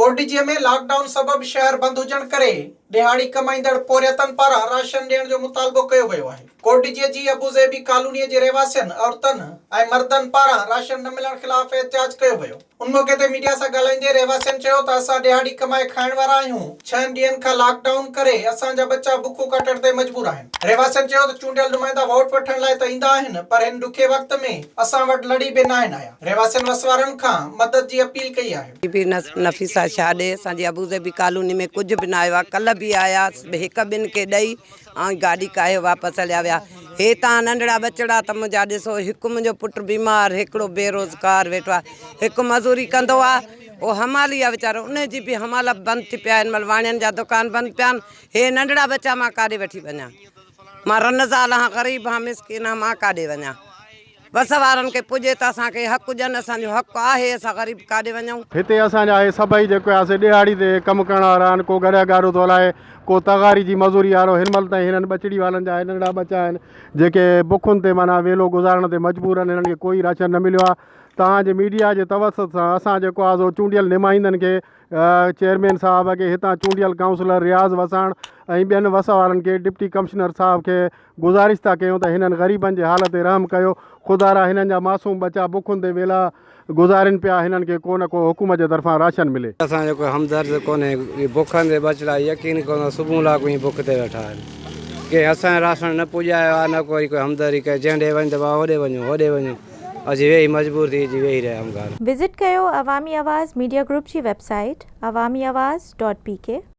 Kot Diji ۾ lock down سبب شهر بند هجڻ ڪري ڏهاڙي ڪمائيندڙ پورهيتن پاران راشن ڏيڻ جو مطالبو ڪيو ويو آهي. ڪوٽڏيجي جي ابوظهبي ڪالوني جي رهواسين عورتن ۽ مردن پاران راشن نه ملڻ خلاف احتجاج ڪيو ويو. ان موقعي تي ميڊيا سان ڳالهائيندي رهواسين چيو ته اسان ڏهاڙي ڪمائي کائڻ وارا آهيون، ڇهن ڏينهن کان لاڪ ڊائون ڪري اسان جا ٻچا بکون ڪاٽڻ تي مجبور آهن. رهواسين چيو ته چونڊيل نمائندا ووٽ وٺڻ لاء ته ايندا آهن پر هن ڏکي وقت ۾ اسان وٽ لڙي به ناهن آيا. رهواسين وس وارن کان مدد جي اپيل ڪئي آهي. بي بي نفيسه شاهه ڏي اسان جي ابوظهبي ڪالوني ۾ ڪجهه به نه آيو آهي ڪلهه به آيا هڪ ٻن کي ڏئي ۽ گاڏي ڪاهي واپس هليا ويا هي تان ننڍڙا ٻچڙا ته منهنجا ڏسو هڪ منهنجو پٽ بيمار هڪڙو بيروزگار ويٺو آهي هڪ مزوري ڪندو آهي اهو حمالي آهي ويچارو ان جي به حمالا بند ٿي پيا آهن مطلب واڻين جا دڪان بند پيا آهن هي ننڍڙا ٻچا مان ڪاڏي وٺي وڃان مان رن زال آهان غريب آهان مسڪين آهان مان ڪاڏي وڃان وس وارن کي پڄي ته اسان کي حق ڏين اسان جو حق آهي اسان غريب ڪاڏي وڃون. هتي اسان جا اهي سڀئي جيڪي آهي سي ڏهاڙي تي ڪم ڪرڻ وارا آهن ڪو گڏهه گاڏو ٿو هلائي ڪو تغاري جي مزوري وارو هن مهل تائين هنن ٻچڙي والن جا اهي ننڍڙا ٻچا آهن جيڪي بکن تي معنيٰ ويلو گذارڻ تي مجبور آهن هنن کي ڪوئي راشن نه مليو آهي توهان جي ميڊيا جي توسط سان اسان جيڪو آهي سو چونڊيل نمائندن کي چيئرمين صاحب کي هتان چونڊيل ڪائونسلر رياض وساڻ ۽ ٻين وس وارن کي ڊپٽي ڪمشنر صاحب کي گذارش ٿا ڪيون ته هنن غريبن جي حال تي رحم ڪيو، خدارا هنن جا معصوم ٻچا بکن تي ويلا گذارين پيا، هنن کي ڪو نه ڪو حڪومت جي طرفان راشن ملي. اسان جو ڪو همدرد ڪونهي، اهي بکن تي ٻچڙا يقين ڪندو صبح لاڪون ئي بک تي ويٺا آهن، ڪنهن اسان جو راشن نه پڄايو آهي نه ڪو وري ڪو همدردي ڪئي، جنهن ڏي وڃ ته بابا هوڏي وڃو هوڏي وڃو، اسين ويهي مجبور ٿي اچي ويهي رهيا آهيون گهر. وزٽ ڪيو عوامي آواز ميڊيا گروپ جي web site Awami Awaz dot P K.